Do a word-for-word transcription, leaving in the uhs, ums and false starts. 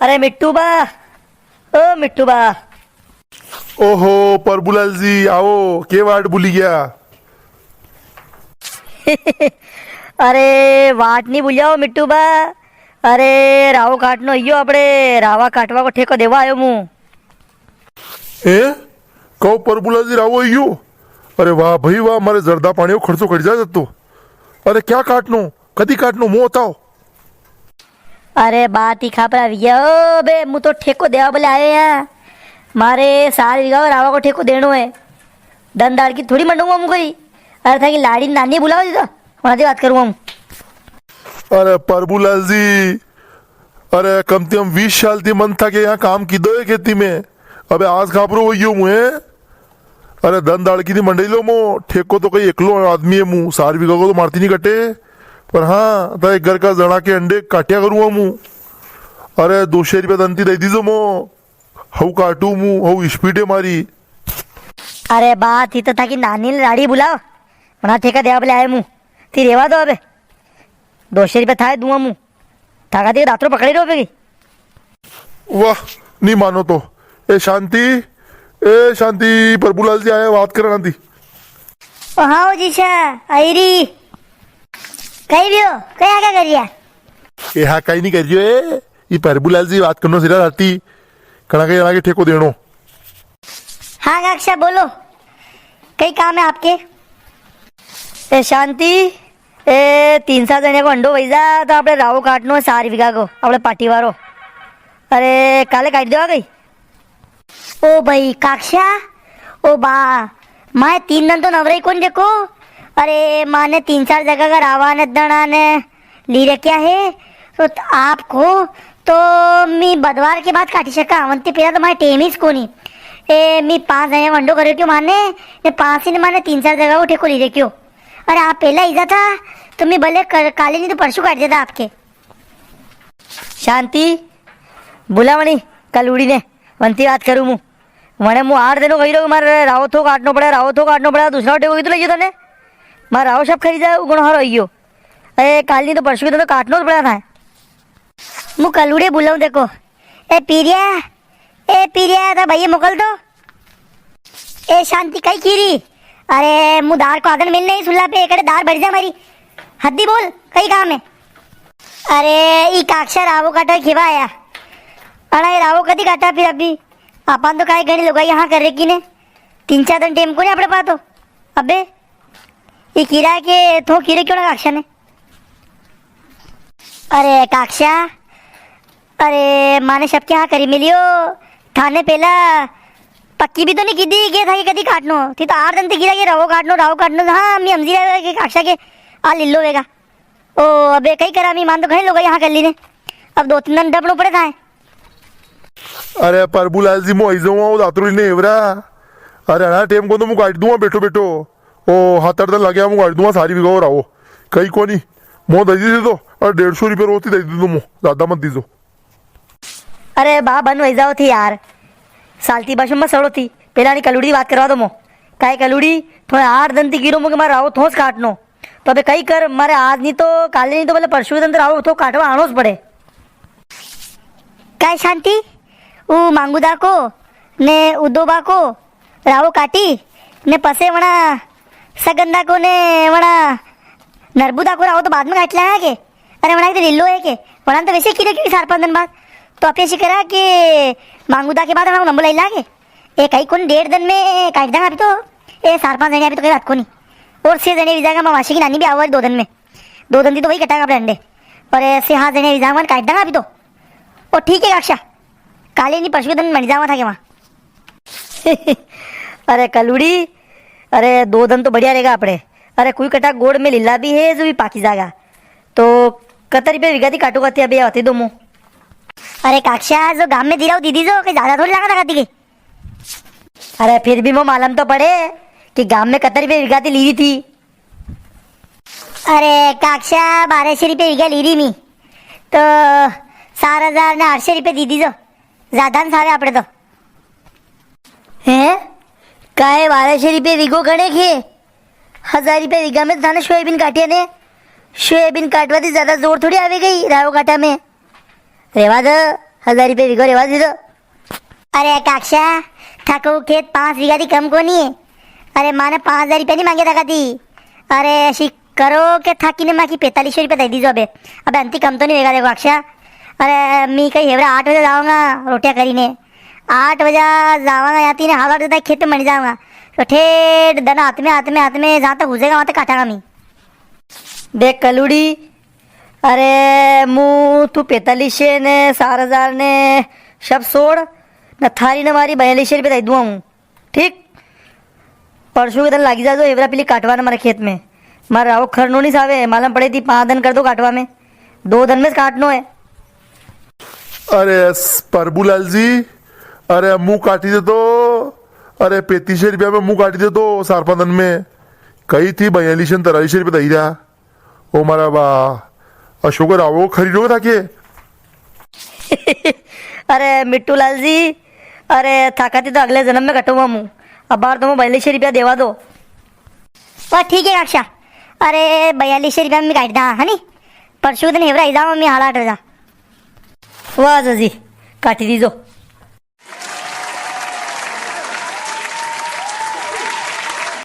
अरे मिट्टू बा, ओ मिट्टू बा। ओहो, प्रभुलाल जी, आओ, के वाट भूली गया? अरे, वाट नी भूलिया हो मिट्टू बा। अरे, रावो काटनो हियो आपड़े, रावा काटवा को ठेको देवा आयो मु। ए? कहो प्रभुलाल जी रावो हियो? अरे वाह भाई वाह, मारे जर्दा पाणी को खर्चो कट जाए तो। अरे क्या काटनो, कदी काटनो, मो बताओ। अरे बात ही खापरा विया ओ बे, मु तो ठेको देवा बोले आयो या। मारे सार विगा रावा को ठेको देनो है। दन दाड़की थोड़ी मंडूंगा मु कोई। अरे थाकी लाड़ी नानी बुलाओ जी तो, वहां से बात करूंगा मु। अरे प्रभुलाल जी, अरे कम से कम वीस साल थी मन था के यहाँ काम कीधो है खेती में। अबे आज खापरो हो गयो मु, हैं? अरे दन दाड़की नी मंडई लो मो, ठेको तो कई एकलो आदमी है मु, सार विगा को तो मारती नी कटे। पर हाँ, ता एक घर का जणा के अंडे काट्या करूँ मु। अरे दो सौ रुपया दंती दे दीजो मो, हऊ काटू मु, हऊ स्पीड है मारी। अरे बात ही तो थाकी नानी ने लाड़ी बुलाओ, वना ठेका देवा बोले आए मु, ती रेवा दो अबे, दो सौ रुपया थाए दूंगा मु। थाका ती दातरो पकड़ी रो बेगी। वाह, नी मानो तो। ए शांति, ए शांति, प्रभुलाल जी आया, बात करना थी। ओ हाँ, ओ जीशा, आई री। कई भी हो, कई आगे कर रिया? ए हाँ, कई नी कर रियो ए। ये प्रभुलाल जी बात करनो सिरा राती। कणा के, कणा के ठेको देनो। हाँ काक्षा, बोलो, कई काम है आपके? ए शांति, ए तीन चार जणिया को अंडो वई जा, तो आपणे रावो काटनो है सार विगा को, आपणे पाटी वारो। अरे, काले काट देवा कई? ओ भाई काक्षा, ओ बा, माए तीन दन तो नवरे ही कोनी देखो। अरे, माने तीन चार जगह का रावा ने दणा ने ली रख्या है, तो त-, आपको तो मी बुधवार के बाद काटी सका, वंती पेला तो मारे टेम ही कोनी। ए, मी पांच जणा वंडो करे क्यों माने, ने पांच ही ने माने तीन चार जगह को ठेको ली रख्यो। अरे, आप पेला ही जाता, तो मी भले कर, काले नी तो परसों काट देता आपके। शांति, बुलावणी कलूड़ी ने, वंती बात करूं मु। वणे मु आठ दिनों कही रहो, मारे रावो थो काटनो पड़े, रावो थो काटनो पड़े, दूसरा ठेको कितो लई गयो तने? मारे रावो सब खरी जाए, वो घणो हारो आई गयो। ए, काल नी तो परसों के तो काटनो तो पड़ा था। मु कलूड़े बुलाऊं देखो। ए पीरिया, ए पीरिया, था भैया मोकल दो। ए शांति, कई खीरी? अरे, मु दार को आदन मिलने ही सुल्ला पे, एकड़े दार बढ़ जा मारी। हद्दी बोल, कई काम है? अरे, ई काक्षा रावो काटा खिवा आया। अणा, ये रावो कदी काटा फिर अभी? आपान तो काई घणी लुगाई हाँ कर रखी ने। तीन चार दिन टेम कोनी आपणे पा तो। अबे, ये खीरा के थो खीरे क्यों ना काक्षा ने? अरे काक्षा, अरे माने सबके हाँ करी मिलियो। थाने पेला पक्की भी तो नी कीधी के था के कदी काटनो। थी तो आठ दिन ते कीधा के रावो काटनो, रावो काटनो। हाँ, मी हमजी रहा के काक्षा के आ लीलो वेगा। ओ, अबे कई करा मी, मान तो घणे लोग यहाँ कर ली ने। अब दो तीन दिन डबनो पड़े था। अरे प्रभुलाल जी, मो आई जाऊँ, वो दातरो लेने एवरा। अरे अणा टेम को तो मु काट दूंगा बैठो बैठो। ओ, हाथ आठ दिन लगे, मु काट दूंगा सारी विगा रावो। कई कोनी, मो दे दीजिए तो। अरे डेढ़ सौ रुपये रोज ही दे दीजो मो, ज्यादा मत दीजो। अरे बा, बन वही जाओ थी यार, सालती बस में सड़ो थी। पेला नी कलूड़ी बात करवा दो मो। काय कलूड़ी, थोड़े आठ दिन ती गिरो मो के मारे रावो थोस काटनो। तो अबे कई कर, मारे आज नी तो काले नी तो भले परसों दिन तो रावो थो काटवा आणो स पड़े। काय शांति, ऊ मांगूदा को ने उदोबा को रावो काटी ने पसे वणा सगंदा को ने वणा नरबुदा को रावो तो बाद में काट लांगा के। अरे वणा के तो लीलो है के, वणा तो वैसे खीरे क्यों चार पांच दिन बाद। तो आप ऐसे करा के मांगूदा के बाद वणा नंबर लाई लागे। ए कई कोनी, डेढ़ दिन में काट देंगा अभी तो। ए चार पांच जने अभी तो कई बात कोनी। और छह जने भी जाएगा, मां मासी की नानी भी आवा दो दिन में। दो दिन ती तो वही कटांगा अपने अंडे। और ऐसे हाँ जने भी जाएगा, काट देंगा अभी तो। ओ ठीक है काक्षा, काले नी परसों के दिन मनी जावा था के वहां। अरे कलूड़ी, अरे दो दिन तो बढ़िया रेगा आपणे। अरे कोई कटा गोड़ में लीला भी है जो भी पाकी जागा। तो कतरी पे विगा ती काटूगा ती अबे आती दो मु। अरे काक्षा, जो गाम में दीराव दीदी जो के ज्यादा थोड़ी लागत आती के। अरे फिर भी मो मालूम तो पड़े कि गाम में कतरी पे विगा ती लीरी थी। अरे काक्षा, बारह सौ रुपये विगा लीरी मी तो चार हजार ने आठ सौ रुपये दीदी जो। ज्यादा न सावे आपणे तो। हैं? काय बारह सौ रुपये विगो घणे के? हजार रुपये विगा में तो थाने सोयाबीन काटिया ने। सोयाबीन काटवा ती ज्यादा जोर थोड़ी आवे गई रावो काटा में। रेवा दो, हजार रुपया वीघो रेवा दीजो। अरे काक्षा, थाको खेत पांच बीघा थी कम कोनी है। अरे, माने पांच हजार रुपया नी मांगे थाका थी। अरे, ऐसी करो के थाकी ने माकी पैंतालीस सौ रुपया दे दीजो अबे। अबे, अंती कम तो नी वेगा देखो काक्षा। अरे, मी कई हेवरा आठ बजे जावांगा रोटियां करी ने। आठ बजे जावांगा यां थी ने, हाल आठ बजे तक खेत में बनी जावांगा। तो ठेठ दन हाथ में, हाथ में, हाथ में, जां तक हुजेगा वां तक काटांगा मी। देख कलूड़ी, अरे, मू तू पैंतालीस सौ ने, चार हजार ने, सब छोड़, न थारी न मारी बयालीस सौ रुपया दे दूंगा हूँ। ठीक, परसों के दन लागी जाजो हेवरा पीली काटवा ने मारे खेत में। मारे रावो खरनो नी सावे, मालूम पड़े थी पांच दन कर दो काटवा में, दो दन में काटनो है। अरे स-, प्रभुलाल जी, अरे मु काटी देतो, अरे पैंतीस सौ रुपया में मु काटी देतो चार पांच दन में। कई थी बयालीस सौ तरालीस सौ रुपया दई रहा। ओ मारा बा, अशोक रावो खरीदो था के? अरे मिट्टू लाल जी, अरे थाका थी तो अगले जन्म में कटूंगा मु। अबार तो मु बयालीस सौ रुपया देवा दो। वाह, ठीक है काक्षा। अरे बयालीस सौ रुपया में काट दा, है नी? परसों दिन हेवरा ही जावा, मैं हाल आठ बजा। वाह जी, काटी दीजो।